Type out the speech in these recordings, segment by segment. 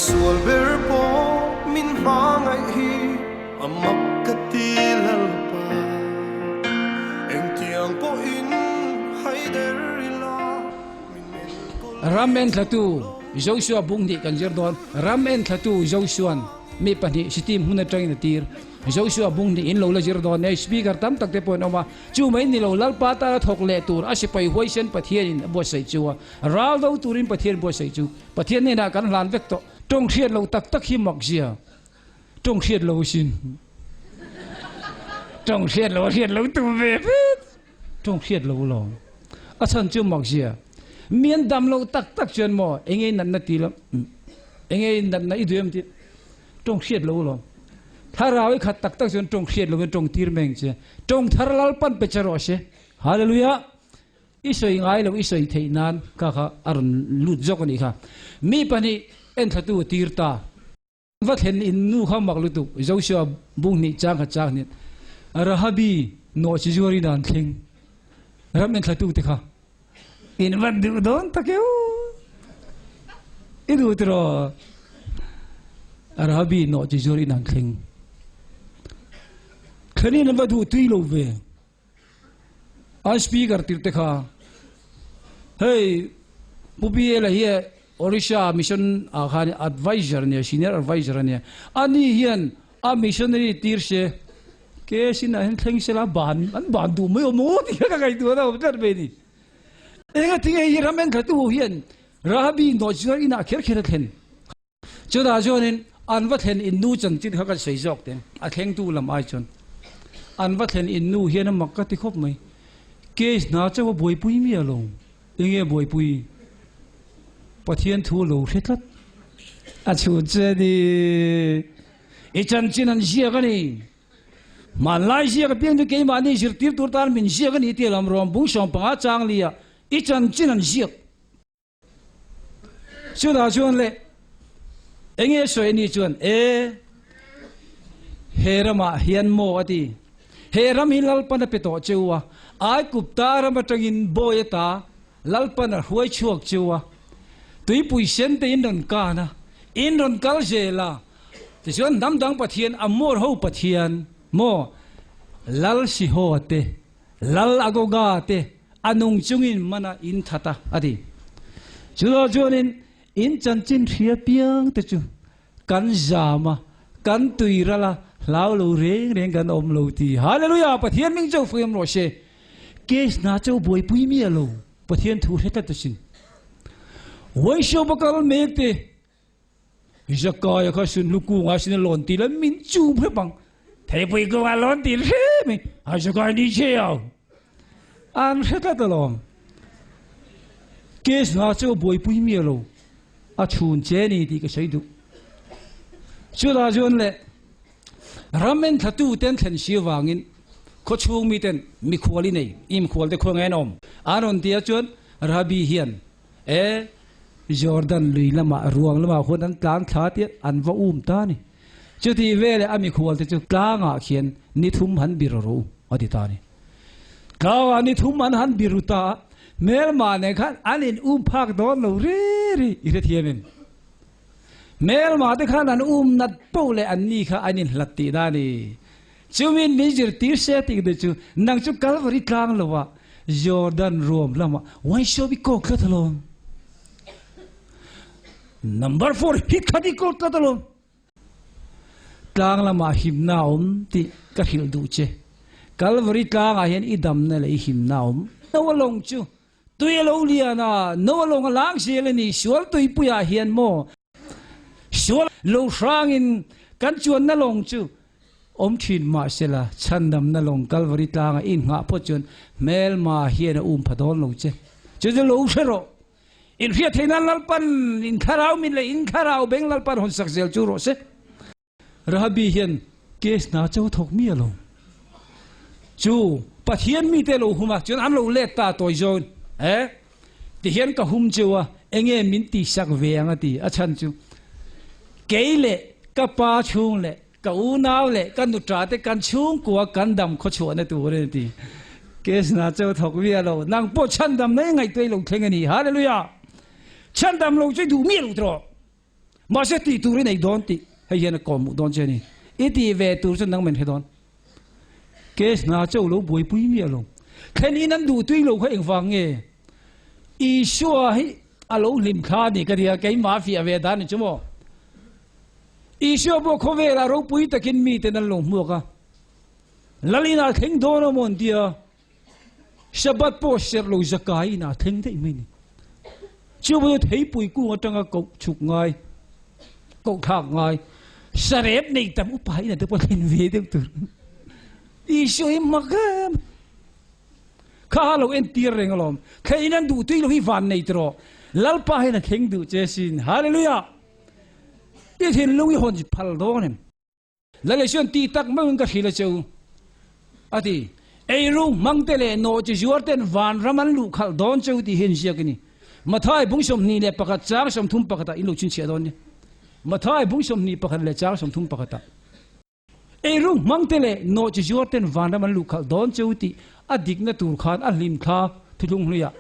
Misual ber pawh min hmangaih hi a mak ka ti Lalpa. Engtiang pawhin haider ila min enkawl. Ram enthlatu Joshua bung hnih kan zir dawn. Ram enthlatu Joshua'n mi pahnih Sittim hmun atangin a tir. Joshua bung hnih in lo la zir dawn e. Speaker tam tak te pawh an awm a. Chu mai ni lo Lalpa tana thawk leh tur a sipai huaisen Pathianin a buatsaih chu a. Ral do turin Pathian buatsaih chu Pathian hnenah kan hlan vek tawh. Tawng hriat lo tak tak hi mak zia. Tawng hriat lo sin. Tawng hriat lo a hriat lo tum ve phet. Tawng hriat lo lo. A chhan chu mak zia. Mi an dam lo tak tak chuan maw enge natna ti lo. Enge natna i duh em ti. Tawng hriat lo lo. Thlarau i khat tak tak chuan tawng hriat lo in tawng tir mai ang che. Tawng thar Lalpan pe che rawh se. Hallelujah. I sawi ngai lo i sawi theih nan kha kha a rawn lut zawk a nih kha. Mi pahnih enthlatu a tir ta. Va thlen in nu kha mak lutuk Joshua bung hnih chang khat chang hnih Rahabi nawh chi zuar in an thleng ram enthlatu te kha in van duh dawn tak e u i duh tiraw Rahabi nawh chi zuar in an thleng thlenin an va duh tui lo ve. An speaker tirh te kha hei Pu PL-a hi Orissa mission ah khan advisor a nia, senior advisor a nia. Ani hian a missionary tir se case in ah hian thleng sela ban an ban duh mai awm aw tih kha ka ngaihtuah na awm tlat mai a ni. Engatinge hi ram enthlatu hian Rahabi nawh chuan inah kher kher a thlen. Chutah chuanin an va thlen in nu chanchin kha kan sawi zawk teng, a thlengtu lam ai chuan. An va thlen in nu hian a mak ka ti khawp mai. Case hna chauh a buaipui miah lo. Enge buaipui? Pathian thu a lo hre tlat. A chhun che ni. I chanchin an ziak a ni. Hmanlai ziak apiang chu keimahni zirtir tur tan min ziak a ni tih a lam rawm bung 15 chang lia i chanchin an ziak. Chutah chuan le, enge sawi ni chuan, E, he ramah hian maw a ti. He ram hi Lalpan a pe tawh cheu a, Aigupta ram atangin bawi ata Lalpan a hruai chhuak cheu a, tuipui sen te in rawn kan a, in rawn kal zel a, tichuan hnam dang Pathian, Amor ho Pathian maw, Lal Sihoa te, Lal Agoga te a nung chungin mana in that a, a ti. Chutah chuanin in chanchin hria piang te chu kan zam a, kan tui ral a, hlau lo reng reng kan awm lo ti. Hallelujah! Pathian ming chauh fawm rawh se. Case hna chauh buaipui miah lo, Pathian thu hre tlat asin. Worship a kal mek te Zakaia kha sunhlu kungah sin a lawn ti la min chum hrep ang. Theipui kungah lawn ti hre mai. A Zakai ni che au. An hre tlat alawm. Case hna chu buaipui mi alo. A chhun che ni tih ka sawi duh. Chutah chuan le ram en thlatu ten thlen si avangin khaw chhung mi ten mikhual i nei, imkhual te khaw nge an awm. An rawn ti a chuan Rabi hian E, Jordan lui lamah ruang lamah khuan an tlan thla tiat an va um ta a ni. Chutih veleh a mikhual te chu tlangah khian ni thum han bir ru a ti ta a ni. Tlangah ni thum an han bir ru ta a, hmelma nen khan an in um phak dawn lo ri ri i hrethiam em? Hmelma te khan an um nat poh leh an ni kha an inhlat tih na a ni. Chumin min zirtir se tih duh chu nang chu Kalvari tlang lo ah Jordan ruam lamah wine shop i kawk tlat alawm. Number four hi khat i kawk tlat alawm. Tlang lamah himna a awm tih ka hrilh duh che. Kalvari tlangah hian i damna leh i himna a awm. Noa lawng chu tui a lo lian a, Noa lawng a lang zel a ni, sual tuipuiah hian maw Sual lo hrangin kan chuanna lawng chu awm thin mahsela chhandamna lawng Kalvari tlanga i inngah phawt chuan hmelma hian a um pha dawn lo che. Chu chu lo hre rawh. Inhriat theih nan Lalpan in thlarau min leh in thlarau beng Lalpan hawn sak zel chu rawh se. Rahabi hian case hna cho thawk miah lo. Chu Pathian mite lo hum a, chuan an lo let ta tawi zawn. Eh? Ti hian ka hum cheu a, enge min tihsak ve ang a ti. A chhan chu kei leh ka pa chhung leh ka unau leh ka nuṭa te kan chhungkua kan dam khawchhuahna tur a ni ti. Case hna cho thawk miah lo. Nang pawh chhandam na i ngaihtuah i lo thleng a ni. Hallelujah! Chhandam lo chu i duh miah lo tawh. Mahse tih tur i nei dawn tih hei hian a kawm dawn che a ni. I tih ve tur chu nang men hre dawn. Case hna chauh lo buaipui miah lo. Thlen in an duh tui lo kha engvang nge? Isua hi a lo hlim thla a ni ka tia, keimah fiah ve dan ni chu maw? Isua pawh khawvelah ropui takin miten an lo hmuak a, Lal inah thleng dawn a maw an tia, Shabbat pawh serh lo zakai inah thleng daih mai ni. Chu pawh chu theipui kung atanga koh chhuk ngai, koh thlak ngai, sarep nei tam upa inah te pawh thlen ve deuh tur. Isua hi mak em. Kha ha lo entir reng alawm. Thlen in an duh tui lo hi van nei tawh. Lalpa hian a thleng duh che sin. Hallelujah! I thinlung i hawn phal dawn em? Lal Isuan ti tak meuhin ka hrilh a che u, a ti. Eiru hmangte leh nawhchi zuarten vanram an luh khalh dawn che u tih hi an ziak a ni. Mathai bung 21 chang 31 ah in lo chhinchhiah dawn nia. Mathai bung 21 leh chang 31 ah. Eiru hmangte leh nawhchi zuarten vanram an luh khalh dawn che u tih a dikna tur khan a hlim thla thuthlung hluiah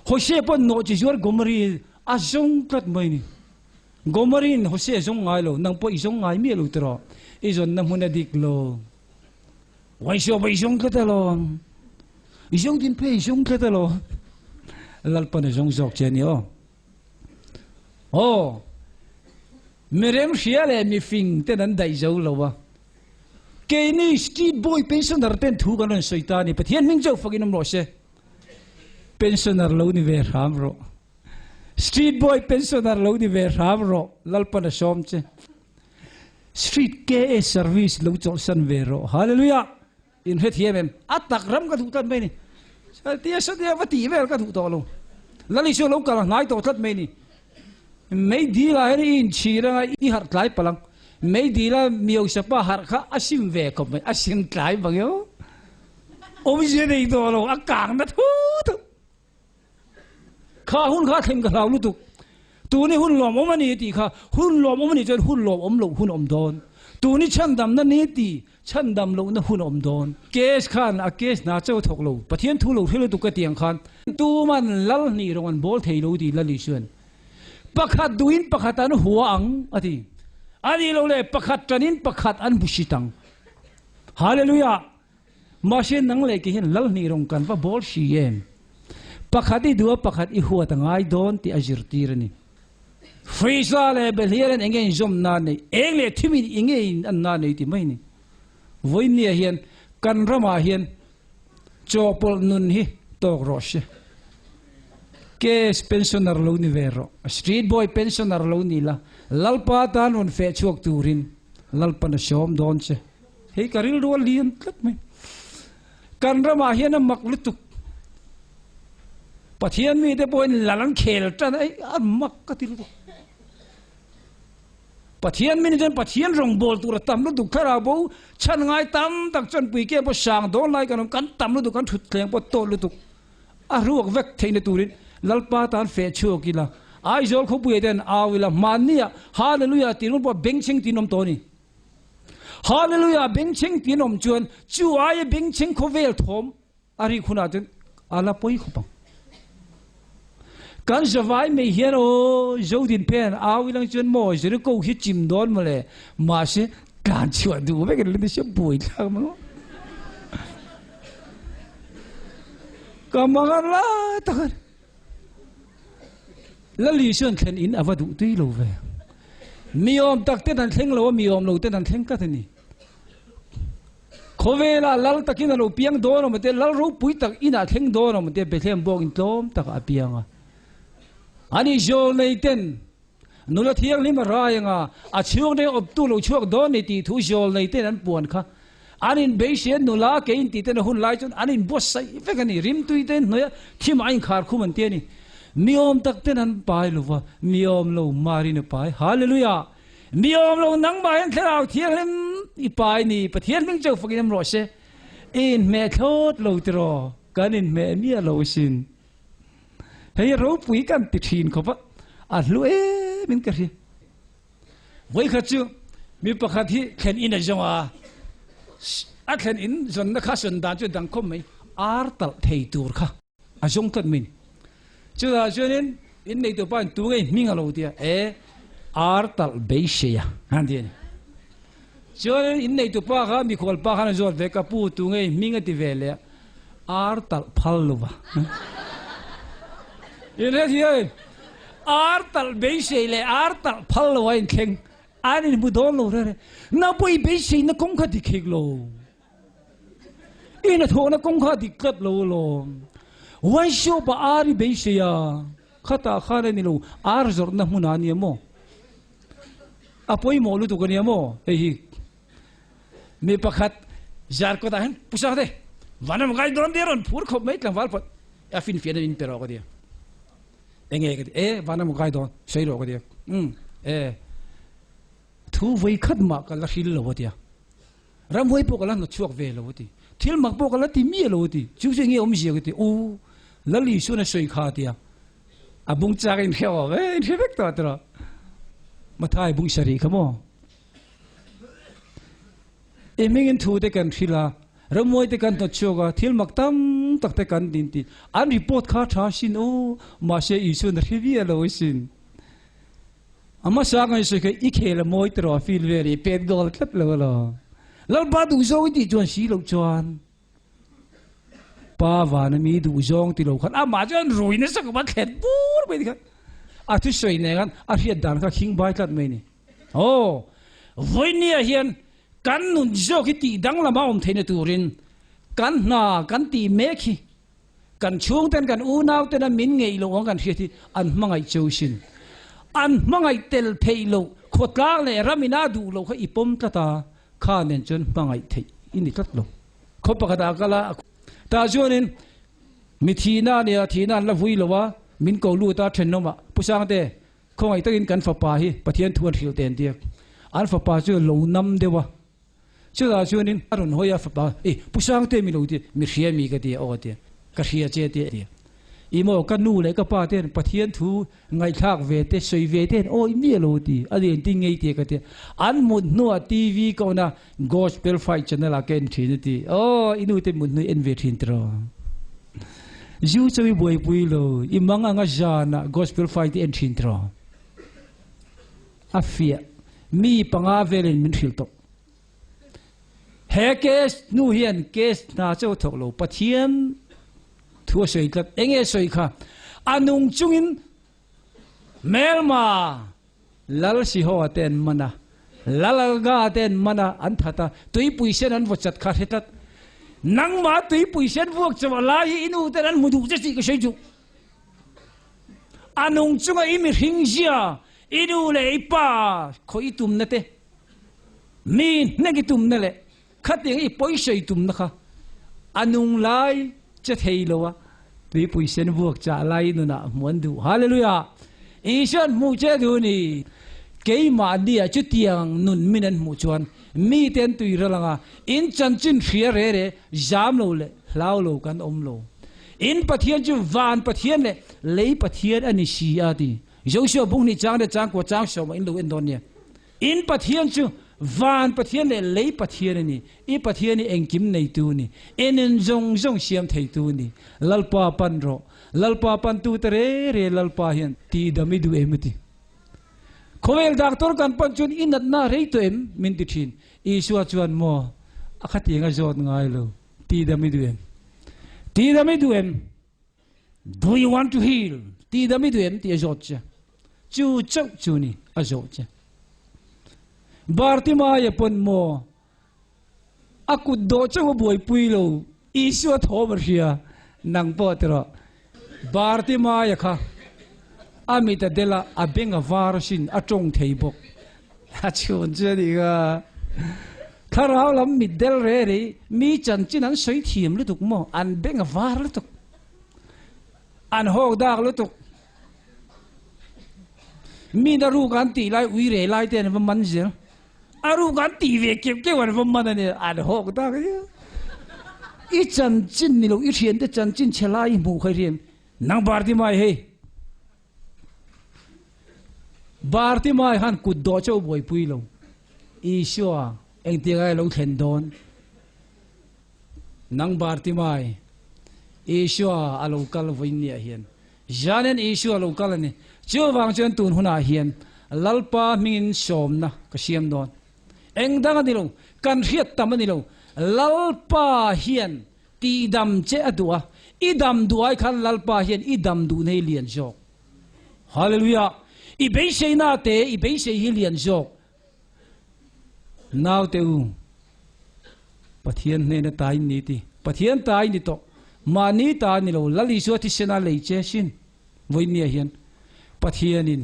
Hosea pawn nawhchi zuar Gomari a zawng tlat mai a ni. Gomarin Hosea zawng ngai lo, nang pawh i zawng ngai miah lo tiraw? I zawnna hmun a dik lo. Uaisua pawh i zawng tlat alawm. I zawng din phei i zawng tlat alawm. Lalpan a zawng zawk che a ni aw. Aw, mi remhria leh mi fing ten an daih zo lo a. Keini street boy pensioner ten thu kan rawn sawi ta a ni. Pathian hming chauh fakin awm rawh se. Pensioner lo ni ve hram rawh. Street boy pensioner lo ni ve hram rawh, Lalpan a sawm che. Street KA service lo chawlhsan ve rawh. Hallelujah! In hrethiam em? A tak ram ka duh tlat mai ni. Tia satia va tih vel ka duh tawh lo. Lal Isua lo kal hnai tawh tlat mai ni. Mei dil ah hian i inchhir anga i harh tlai palh ang. Mei dila Miosapa harh kha a sim ve khawp mai. A sim tlai bang eo. Awmzia nei tawh lo, a kang na thu thu. Kha hun kha thleng ka hlau lutuk. Tuni hun lawmawm a ni tih kha hun lawmawm a nih chuan hun lawmawm loh hun a awm dawn. Tuni chhandamna ni tih chhandam lohna hun a awm dawn. Case khan a case hna chauh a thawk lo. Pathian thu lo hre lutuk ka tih ang khan tuman lal hnih rawng an bawl thei lo tih Lal Isuan pakhat duhin pakhat an hua ang a ti. A nih loh leh pakhat tanin pakhat an hmusit ang. Hallelujah! Mahse nang leh kei hian Lalhnih rawng kan va bawl hri em? Pakhat i duh a pakhat i huat a ngai dawn tih a zirtir a ni. Frisa leh Belhiarin enge inzawm na nei, eng leh thimin enge in an na nei ti mai ni. Vawinia hian kan ramah hian chawhpawlh nun hi tawk rawh se. Case pensioner lo ni ve rawh, street boy pensioner lo ni la, Lalpa tan rawn feh chhuak turin Lalpan a sawm dawn che. Hei ka rilru a lian tlat mai. Kan ramah hian a mak lutuk. Pathian mite pawhin lal an khel tan a, a mak ka ti lutuk. Pathian mi ni chuan Pathian rawngbâwl tur a tam lutuk thlarau bo chhan ngai tam tak chuan pui ke pawh sang dawn lai kan awm, kan tam lutuk, kan thut thleng pawh tawt lutuk. A ruak vek theihna turin Lalpa tan feh chhuak ila, Aizawl khawpuiah te an au ila, hmanniah Hallelujah tih ringawt pawh bengchheng tiin awm tawh a ni. Hallelujah bengchheng tih an awm chuan chu aia bengchheng khawvel thawm a rik hunah chuan a la pawi khawp ang. Kan zavai mai hian aw Zodin phen au ilang chuan maw Jericho hi chim dawn mawle mahse tlan chhuah duh vek in la ni sia buai thlak mai maw. Ka mangan lai tak a ni. Lali chuan thlen in a va duh tui lo ve. Mi awm tak ten an thleng lo a, mi awm lo ten an thleng tlat a ni. Khawvelah lal takin a lo piang dawn awm te, lal ropui tak inah thleng dawn awm te, Bethlehem bawk in tlawm takah a piang a. Ani zawlnei ten nula thianghlim a rai anga a chhung reng awptu lo chhuak dawn ni tih thu zawlnei ten an puan kha An inbeihria nula ke in tih ten a hun lai chuan an inbuatsaih vek a ni. Rimtui te hnuaia thimah a inkhar khum an ti a ni. Mi awm tak ten an pai lo va, mi awm lo Marin a pai. Hallelujah! Mi awm lo nangmah hian Thlarau Thianghlim i pai ni. Pathian hming chauh fakin awm rawh se. I inhmeh thlawt lo tiraw? Kan inhmeh miah lo asin. Hei ropui kan ti thin khawp a, a hlu em in ka hria. Vawikhat chu mi pakhat hi thlen in a zawng a, a thlen in zawnna kha sawn dan chu dang khawp mai, ar talh thei tur kha a zawng tlat mai ni. Chutah chuanin in neitu pa in tu ngei hming a lo ti a, e. Ar talh beisei a han ti a ni. Chuan in neitu pa kha mikhual pa khan a zawt ve, ka pu tu ngei hming a ti ve leh a, ar talh phal lo va. In hre thiam ar talh beisei leh ar talh phal lo a inthleng an inhmu dawn lo rere. Nangpawh i beiseina kawng kha dik hek lo. I hnathawhna kawng kha dik tlat lo alawm. Wine shop ah ar i beisei a, khatah khan a ni lo, ar zawrhna hmunah a nia maw? A pawimawh lutuk a nia maw? Hei hi mi pakhat zar kawtah hian Pu Sangte, Vanram ngai dawn nia rawn phur khawp mai tlangval pawh a finfiahna min pe rawh ka ti a. Enge ka ti, e Vanram ngai dawn sawi rawh ka ti a. Umm e thu vawi khat mah ka la hril lo a ti a. Ramhuai pawh ka la hnawtchhuak ve lo a ti. Thil mak pawh ka la ti miah lo a ti. Chu chu enge awmzia ka ti. U, Lal Isuan a sawi kha a ti a. A bung chak in hre awm e, in hre vek tawh tawh. Mathai bung sarih kha maw? I hmingin thu te kan hrilh a, ramhuai te kan hnawtchhuak a, thil mak tam tak te kan din ti. An report kha tha sin u, mahse Isuan a hre viah lo asin. A hmasa kan sawi kha i khel a mawi tawh a feel vel i pet goal tlat lo alawm. Lalpa duhzawng i tih chuan si loh chuan Pa vana mi duhzawng ti lo khan amah chuan rui nasa khawp a thlet bur mai tikhan a thusawi nen khan a hriat dan kha khing bai tlat mai ni. Aw vawinia hian kan nun zawk hi tih danglam a awm theihna turin kan hna kan tih mek hi Kan chhungten kan unauten a min ngeih loh ang kan hriat hi an hmangaih cheu sin. An hmangaih tel theih loh, khawtlang leh ram ina duh loh kha i pawm tlat a, kha nen chuan hmangaih theih i ni tlat lo. Khaw pakhatah kal a, tah chuanin mi thihna a nia, thihna an la vui lo a, min ko lut a thenawmah, Pu Sangte, khawngaih takin kan fapa hi Pathian thu an hrilh teh an ti a. An fapa chu lo nam deuh a. Chutah chuanin a rawn hawi a, fapa, I Pu Sangte mi lo ti, mi hria mi ka ti a, aw ti a, ka hria che ti a. I maw ka nu leh ka pa ten Pathian thu ngaihthlak ve te, sawi ve te hian awi miah lo ti, a ni engtin ngei ti a ka ti a. An mut hnuah TV ka on a, Gospel Fight channel ah ka en thin a ti, aw i nu te mut hnu i en ve thin tiraw. Zu chu i buaipui lo, i mang anga zanah Gospel Fight i en thin tiraw. A fiah. Mi panga velin min hrilh tawh. He case hnu hian case hna chauh a thawk lo. Pathian thu a sawi tlat. Enge a sawi kha? A nung chungin Hmelma Lal Sihoa te an man a, Lal Alga te an man a, an that a, tuipui sen an vaw chat kha hre tlat. Nangmah tuipui sen vuak chauh a lai hi i nu ten an hmu duh che tih ka sawi duh. A nung chunga i mihring zia, i nu leh i pa khaw i tumna te, mi hnek i tumna leh khatiang i pawisa i tumna kha a nung lai che thei lo a, tuipui sen vuak chah lai nunah hmu an duh. Hallelujah! Isuan hmuh che duh ni. Keimahni ah chutiang nun min an hmuh chuan mite an tui ral anga in chanchin hria re re zam lo leh hlau lo kan awm lo. In Pathian chu van Pathian leh lei Pathian a ni si a ti. Joshua bunghnih chang leh changkua chang sawmah in lo en dawn nia. In Pathian chu van Pathian leh lei Pathian a ni. I Pathian hi engkim neitu a ni. I nun zawng zawng siam theitu a ni. Lalpa pan rawh. Lalpa pantute re re Lalpa hian tihdam i duh em a ti. Khawvel doctor kan pan chuan i natna a rei tawh em? min ti thin. Isua chuan maw a khatiang a zawt ngai lo. Tihdam i duh em? Tihdam i duh em? Do you want to heal? Tihdam i duh em? tih a zawt che. Chu chauh chu ni a zawh che. Bartimaia pawn maw a kut dawh chauh a buaipui lo, Isua thawm a hria, nang pawh ti rawh. Bartimaia kha a mit a del a, a beng a var asin, a tawng thei bawk. A chhun chu a nih kha. Thlarau lam mit del re rei, mi chanchin an sawi thiam lutuk maw? An beng a var lutuk. An hawk dak lutuk. Mi na ruk an tih lai ui re lai te an va man zel. A ruk an tih ve keuh keuh an va man a ni. An hawk dak zel. I chanchin ni lo, i thiante chanchin chhe lai i hmuh kha i hriam. Nang Bartimai hei. Bartimai khan kut dawh chauh buaipui lo. Isua engtiang ai lo thlen dawn? Nang Bartimai, Isua a lo kal vawiin niah hian. Zanin Isua a lo kal a ni. Chuvang chuan tun hunah hian. Lalpa hmingin sawmna ka siam dawn. Eng dang a ni lo, kan hriat tam a ni lo. Lalpa hian tihdam che a duh a, i dam duh ai khan Lalpa hian i dam duhna hi lian zawk. Hallelujah! I beiseina te i beisei hi lian zawk. Naute u, Pathian hnena ta in ni ti. Pathian ta i ni tawh. Mahni ta a ni lo, Lal Isua thisena lei che sin. Vawinia hian Pathianin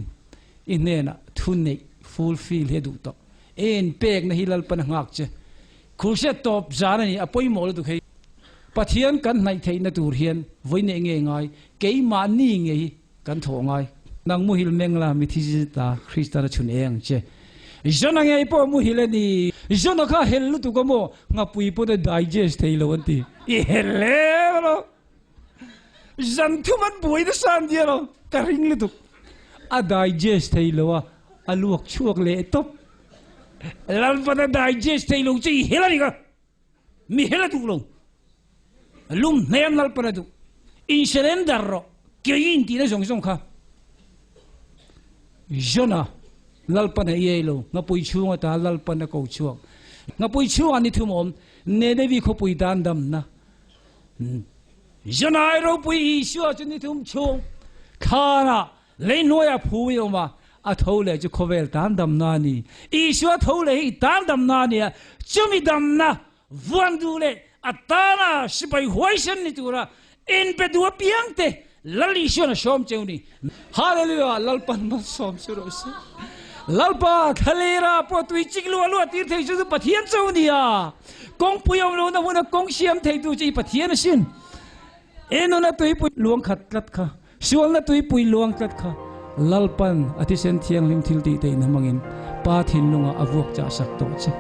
i hnenah thu neih fulfill hi a duh tawh. I inpekna hi Lalpan a nghak che. Khurhriat tawp zan a ni, a pawimawh lutuk hei. Pathian kan hnaih theihna tur hian vawineih nge ngai, keimahni nge hi kan thawh ngai. Nang muhil meng la, mithi zita Kristan a chhun eng ang che. Jona ngei pawh muhil a ni. Jona kha hel lutuk a maw? Nghapui pawn a digest thei lo an ti. I hel hle lo. Zan thum an buai nasa an tia lo, ka ring lutuk. A digest thei lo a, a luak chhuak leh tawp. Lalpan a digest thei lo che i hel a ni ka. Mi hel a duh lo. Lum hnem Lalpan a duh. In surrender rawh, kei in tihna zawng zawng kha. Jona, Lalpan a iai lo, ngapui chhung ata Lalpan a ko chhuak. Ngapui chhungah ni thum awm, Nenevi khawpui tan damna. Jonai ropui Isua chu ni thum chhung thlanah lei hnuaiah phu i awm a, a tho leh chu khawvel tan damna a ni. Isua tho leh hi i tan damna a ni a, chumi damna vuan duh leh a tana sipai huaisen ni tura inpe duh apiangte Lal Isuan a sawm cheu ni. Hallelujah! Lalpan malsawm chu rawh se. Lalpa thlalera pawh tui chik luah luah tir thei chu chu Pathian cho nia. Kawngpui awm lohna huna kawng siam theitu chu i Pathian asin. E nuna tuipui luang khat tlat kha, sualna tuipui luang tlat kha Lalpan a thisen thianghlim thil tih tein hmangin Pa thinlungah a vuak chah sak tawh che.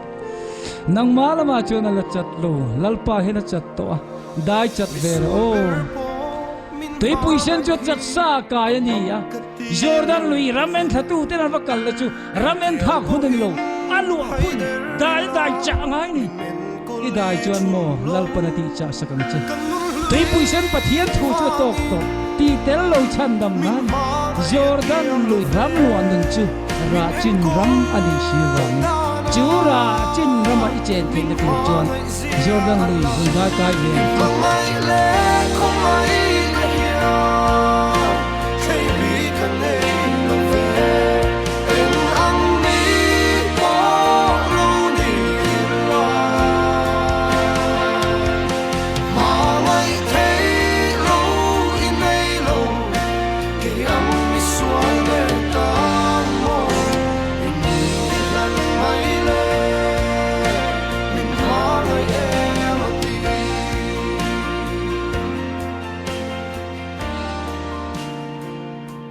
Nangmah lamah chuan a la chat lo, Lalpa hian a chat tawh a, dai chat ve rawh aw. Tuipui sen chu a chat sa a kai a ni a, Jordan lui ram en thlatu ten an va kal na chu ram en thlak hun a ni lo, a luah hun dai dai chah a ngai ni. I dai chuan maw Lalpan a tih chah sak ang che. Tuipui sen Pathian thu chu a tawk tawh tih tel lo chhan dam nan Jordan lui ram luah nun chu rah chin ram a nih si vangin chu rah chin rama i chen theihna tur chuan Jordan lui hun dai kai ve ang che.